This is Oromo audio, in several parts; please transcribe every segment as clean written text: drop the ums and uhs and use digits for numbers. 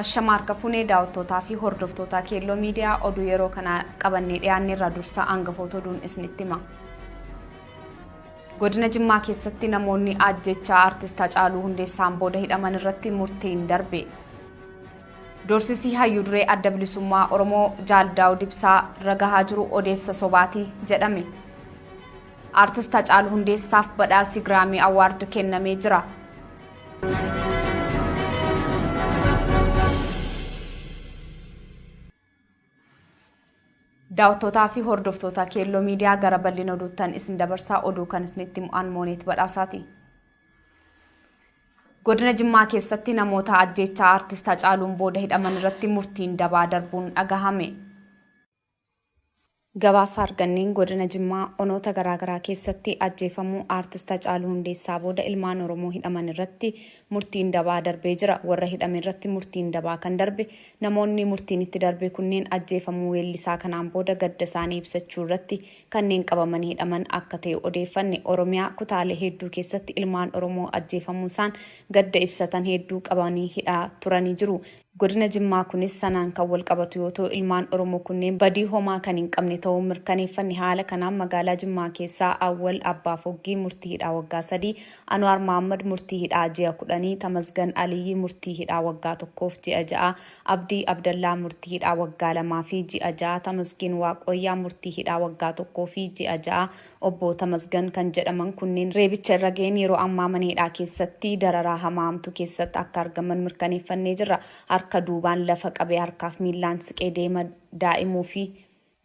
Ashama harka fuunee daawwattootaa fi hordoftoota Keelloo Miidiyaa oduu yeroo kana qabannee dhiyaanne irraa dursa hangafoota oduun isinitti hima. Godina Jimmaa keessatti namoonni ajjechaa Artist Hacaaluu Hundeessaan booda hidhaman irratti murtiin darbe. Doorsisii hayyuu duree Adda Bilisummaa Oromoo Jaal Daawud Ibsaa irra gahaa jiru odeessa sobaati jedhame. Artist Hacaaluu Hundeessaaf badhaasi Giraamii Awaard kennamee jira. Daawwattootaa fi hordoftoota Keelloo Miidiyaa gara bal'ina oduuttan isin dabarsaa oduu kan isinitti mu'an Mooneet Badhaasaati. Godina Jimmaa keessatti namoota ajjeechaa Artist Hacaaluun booda hidhaman irratti murtiin dabaa darbuun dhagahame. Gabaasa arganneen Godina Jimmaa onoota garaagaraa keessatti ajjeefamuu Aartist Hacaaluu Hundeessaa booda ilmaan Oromoo hidhaman irratti murtiin dabaa darbee jira. Warra hidhame irratti murtiin dabaa kan darbe namoonni murtiin itti darbe kunneen ajjeefamuu weellisaa kanaan booda gadda isaanii ibsachuu irratti kanneen qabamanii hidhaman akka ta'e odeeffanne. Oromiyaa kutaalee hedduu keessatti ilmaan Oromoo ajjeefamuu isaan gadda ibsatan hedduu qabanii hidhaa turanii jiru. Godina Jimmaa kunis sanaan kan walqabatu yoo ta'u ilmaan Oromoo kunneen badii homaa kan hin qabne ta'uu mirkaneeffanne. Haala kanaan magaalaa Jimmaa keessaa Awwal Abbaa Foggii murtii hidhaa waggaa 3, Anuwaar Mahaammad murtii hidhaa ji'a kudhanii, Tamasgan Aliyyii murtii hidhaa waggaa tokkoof ji'a ja'aa, Abdii Abdallaa murtii hidhaa waggaa 2 fi ji'a 6, Tamasgeen Waaqooyyaa murtii hidhaa waggaa 1 fi ji'a 6, Obbo Tamasgan kan jedhaman kunneen reebicha irra gaheen yeroo ammaa mana hidhaa keessatti dararaa hamaa hamtuu keessatti akka argaman mirkaneeffannee jirra. Harka duubaan lafa qabee harkaaf miillaan siqee deema daa'imuu fi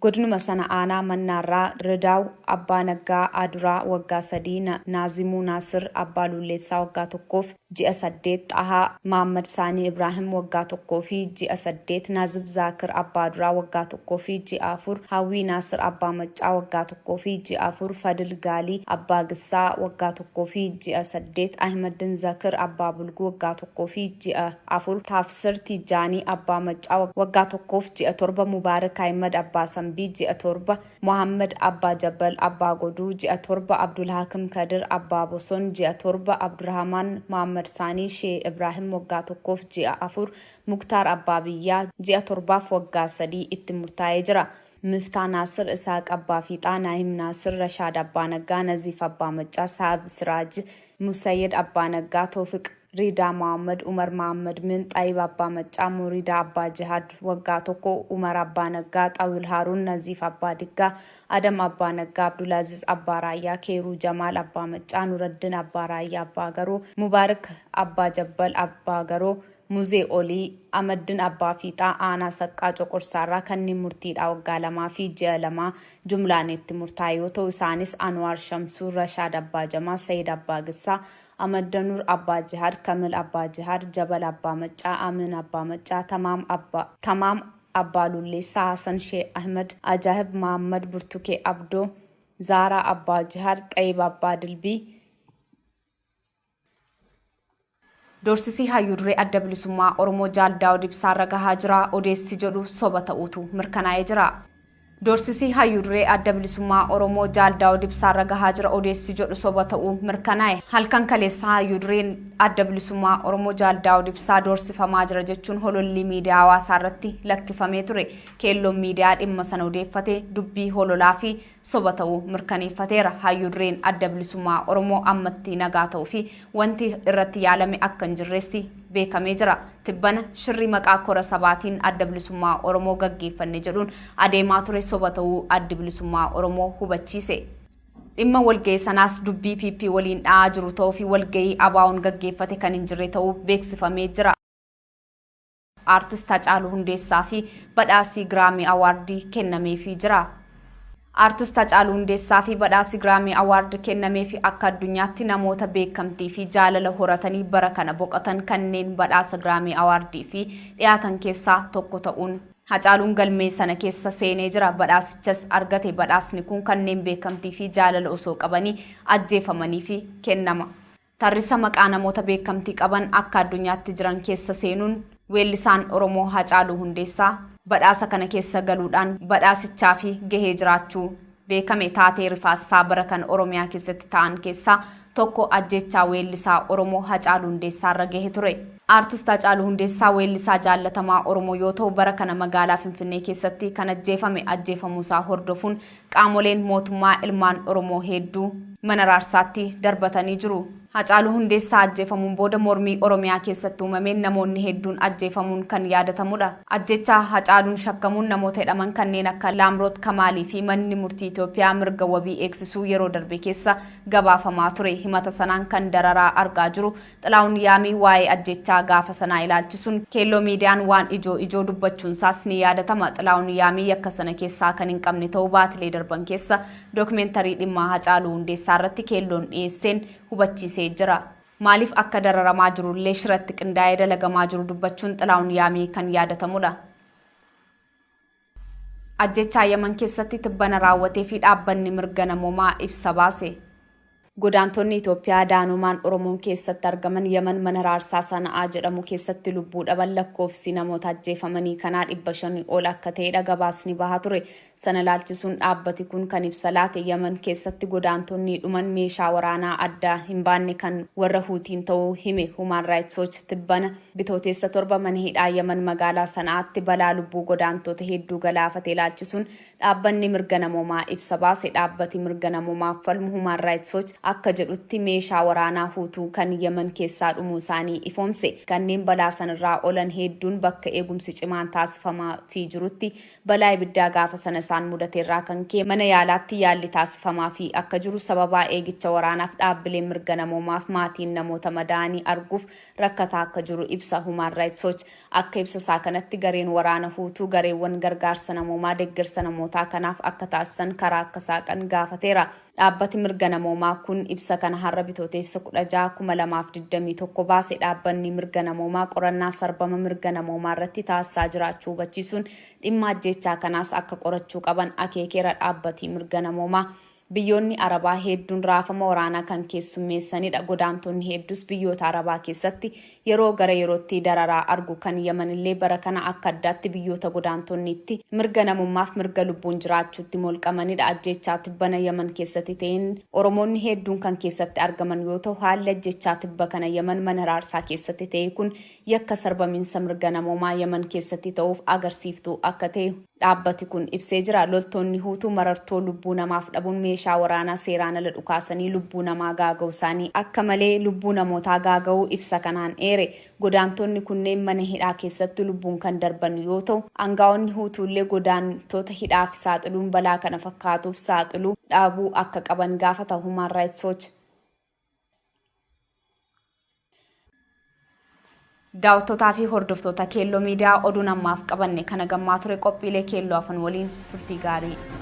Godinuma sana aanaa Mannaarraa Ridaaw Abbaa Naggaa Aduraa waggaa 3, Naazimuu Naasir Abbaa Luulleessaa waggaa 1f ji'a 8, Xahaa Mahaammad Saanii Ibraahim waggaa 1 fi ji'a 8, Naazib Zaakir Abbaa Duraa waggaa 1 fi ji'a 4, Hawwii Naasir Abbaa Maccaa waggaa 1 fi ji'a 4, Fadil Gaalii Abbaa Gissaa waggaa 1 fi ji'a 8, Ahimaddin Zakir Abbaa Bulguu waggaa 1 fi ji'a 4, Taafsir Tiijjaanii Abbaa Maccaa waggaa 1 fi ji'a 7, Mubaarik Ahimad Abbaa Sambii ji'a 7, Mohammed Abbaa Jabbal Abbaa Goduu ji'a 7 Abdulhaakim Kadir Abbaa Boson ji'a 7 Abdurahmaan Mohammed Saanii Shee Ibraahim waggaa 1f ji'a 4 Muktaar Abbaa Biyyaa ji'a 7f waggaa 3 itti murtaa'ee jira. Miftaa Naasir Isaaq Abbaa Fiixaa Naahim Naasir Rashaad Abbaa Naggaa Naziif Abbaa Maccaa Saab Siraaj Musayyid Abbaa Naggaa Toofiq Riidaa Mohammad, Umar Mohammad Min, Xayib Abbaa Maccaa, Muriidaa Abbaa Jihaad, waggaa 1, Umar Abbaa Naggaa, Xawil Haaruun, Naziif Abbaa Diggaa, Adam Abbaa Naggaa, Abdulaaziz Abbaa Raayyaa, Keeruu Jamaal Abbaa Maccaa, Nuraddin Abbaa Raayyaa Abbaa Garoo, Mubaarik Abbaa Jabbal Abbaa Garoo, Muzee Olii, Amaddin Abbaa Fiixaa Aanaa Saqqaa Coqorsaarraa kanneen murtii hidhaa waggaa lamaa fi ji'a lamaa jumlaan itti murtaa'e yoo ta'u isaanis Anuwaar Shamsuu, Rashaad Abbaa Jamaa, Sayid Abbaa Gissaa, Amaddanur Abbaa Jihaad, Kamil Abbaa Jihaad, Jabal Abbaa Maccaa, Amin Abbaa Maccaa, Tamaam Abbaa Tamaam Abbaa Lulleessaa, Hasan Shee Ahimad, Ajaahib Mahaammad, Burtukee Abdoo, Zaaraa Abbaa Jihaad, Xayib Abbaa Dilbii, Doorsisi Hayyuu Duree Adda Bilisummaa Oromoo Jaal Daawud Ibsaarra gahaa jira odeessi jedhu soba ta'uutu mirkanaa'ee jira. Doorsisi Hayyuu Duree Adda Bilisummaa Oromoo Jaal Daawud Ibsaarra gahaa jira odeessi jedhu soba ta'uu mirkanaa'e. Halkan kaleessaa Hayyuu Dureen Adda Bilisummaa Oromoo Jaal Daawud Ibsaa doorsifamaa jira jechuun holollii miidiyaa hawaasaa irratti lakkifamee ture. Keelloon Miidiyaa dhimma sana odeeffate dubbii hololaa fi soba ta'uu mirkaneeffateera. Hayyuu Dureen Adda Bilisummaa Oromoo ammatti nagaa ta'uu fi wanti irratti yaalame akka hin jirressi beekamee jira. Tibbana shirri maqaa kora sabaatiin Adda Bilisummaa Oromoo gaggeeffanne jedhuun adeemaa ture soba ta'uu Addi Bilisummaa Oromoo hubachiise. Dhimma walgahii sanaas dubbii PP waliin dha'aa jiru ta'uu fi walgahii ABOn gaggeeffate kan hin jirre ta'uu beeksifamee jira. Aartist Hacaaluu Hundeessaa fi badhaasi Giraamii Awaardii kennameefii jira. Aartist Hacaaluu Hundeessaa fi badhaasi Giraamii Awaard kennameefi akka addunyaatti namoota beekamtii fi jaalala horatanii bara kana boqatan kanneen badhaasa Giraamii Awaardii fi dhiyaatan keessaa tokko ta'uun Hacaaluun galmee sana keessa seenee jira. Badhaasichas argate. Badhaasni kun kanneen beekamtii fi jaalala osoo qabanii ajjeefamaniifi kennama. Tarrisa maqaa namoota beekamtii qaban akka addunyaatti jiran keessa seenuun weellisaan Oromoo Hacaaluu Hundeessaa badhaasa kana keessa galuudhaan badhaasichaafi gahee jiraachuu beekame. Taatee rifaasisaa bara kan Oromiyaa keessatti ta'an keessaa tokko ajjechaa weellisaa Oromoo Hacaaluu Hundeessaa irra gahe ture. Aartist Hacaaluu Hundeessaa weellisaa jaallatamaa Oromoo yoo ta'u, bara kana magaalaa Finfinnee keessatti kan ajjeefame. Ajjeefamuusaa hordofuun qaamoleen mootummaa ilmaan Oromoo hedduu mana raarsaatti darbatanii jiru. Hacaaluu Hundeessaa ajjeefamuun booda mormii Oromiyaa keessatti uumameen namoonni hedduun ajjeefamuun kan yaadatamudha. Ajjechaa Hacaaluun shakkamuun namoota hidhaman kanneen akka Laamroot Kamaalii fi manni murtii Itoophiyaa mirga wabii eegsisuu yeroo darbe keessa gabaafamaa ture. Himata sanaan kan dararaa argaa jiru Xilaahun Yaamii waa'ee ajjechaa gaafa sanaa ilaalchisuun Keelloo Miidiyaan waan ijoo ijoo dubbachuunsaas ni yaadatama. Xilaahun Yaamii yakka sana keessaa kan hin qabne ta'uu baatilee darban keessa dookimeentarii dhimma Hacaaluu Hundeessaa irratti Keelloon dhiyeesseen hubachiisee jira. Maaliif akka dararamaa jirullee shiratti qindaa'ee dalagamaa jiru dubbachuun Xilaahun Yaamii kan yaadatamudha. Ajjechaa Yaman keessatti tibbana raawwatee fi dhaabbanni mirga namoomaa ibsa baase. Godaantonni Itoophiyaa daanumaan Oromoon keessatti argaman Yaman mana raarsaa Sana'aa jedhamu keessatti lubbuu dhaban. Lakkoofsi namoota ajjeefamanii kanaa 500 ol akka ta'edha gabaasni bahaa ture. Sana ilaalchisuun dhaabbati kun kan ibsa laate, Yaman keessatti godaantonni dhuman meeshaa waraanaa adda hin baanne kan warra Huutiin ta'uu hime Human Rights Watch. Tibbana Bitooteessa 7 mana hidhaa Yaman magaalaa Sana'aatti balaa lubbuu godaantota hedduu galaafate ilaalchisuun dhaabbanni mirga namoomaa ibsa baase. Dhaabbati mirga namoomaaf falmu Human Rights Watch akka jedhutti, meeshaa waraanaa Huutuu kan Yaman keessaa dhumuu isaanii ifoomse. Kanneen balaa sanarraa olan hedduun bakka eegumsi cimaan taasifamaafii jirutti balaa ibiddaa gaafa sana isaan mudateerraa kan ka'e mana yaalaatti yaalli taasifamaafii akka jiru, sababaa eegicha waraanaaf dhaabbileen mirga namoomaaf maatiin namoota madaa'anii arguuf rakkataa akka jiru ibsa Human Rights Watch. Akka ibsa isaa kanatti, gareen waraana Huutuu gareewwan gargaarsa namoomaa deeggarsa namootaa kanaaf akka taasisan karaa akka saaqan gaafateera. Dhaabbati mirga namoomaa kun ibsa kana har'a Bitooteessa 16, 2021 baase. Dhaabbanni mirga namoomaa qorannaa sarbama mirga namoomaa irratti taasisaa jiraachuu hubachiisuun dhimma ajjeechaa kanaas akka qorachuu qaban akeekeera dhaabbati mirga namoomaa. Biyyoonni Arabaa hedduun raafama waraanaa kan keessummeessanidha. Godaantonni heddus biyyoota Arabaa keessatti yeroo gara yerootti dararaa argu. Kan Yamanillee bara kana akka addaatti biyyoota godaantonni itti mirga namummaaf mirga lubbuun jiraachuutti molqamanidha. Ajjeechaa tibbana Yaman keessatti ta'een Oromoonni hedduun kan keessatti argaman yoo ta'u, haalli ajjeechaa tibba kana Yaman mana raarsaa keessatti ta'e kun yakka sarbamiinsa mirga namoomaa Yaman keessatti ta'uuf agarsiiftuu akka ta'e dhaabbati kun ibsee jira. Loltoonni Huutuu marartoo lubbuu namaaf dhabuun meeshaa waraanaa seeraan ala dhukaasanii lubbuu namaa gaaga'uu isaanii akka malee lubbuu namootaa gaaga'uu ibsa kanaan eere. Godaantonni kunneen mana hidhaa keessatti lubbuun kan darban yoo ta'u, angaa'onni Huutuullee godaantota hidhaaf saaxiluun balaa kana fakkaatuuf saaxiluu dhaabuu akka qaban gaafata Human Rights Watch. Daawwattootaa fi hordoftoota Keelloo Miidiyaa, oduun ammaaf qabanne kana gammaa ture. Qophiilee Keelloo hafan waliin turtii gaarii.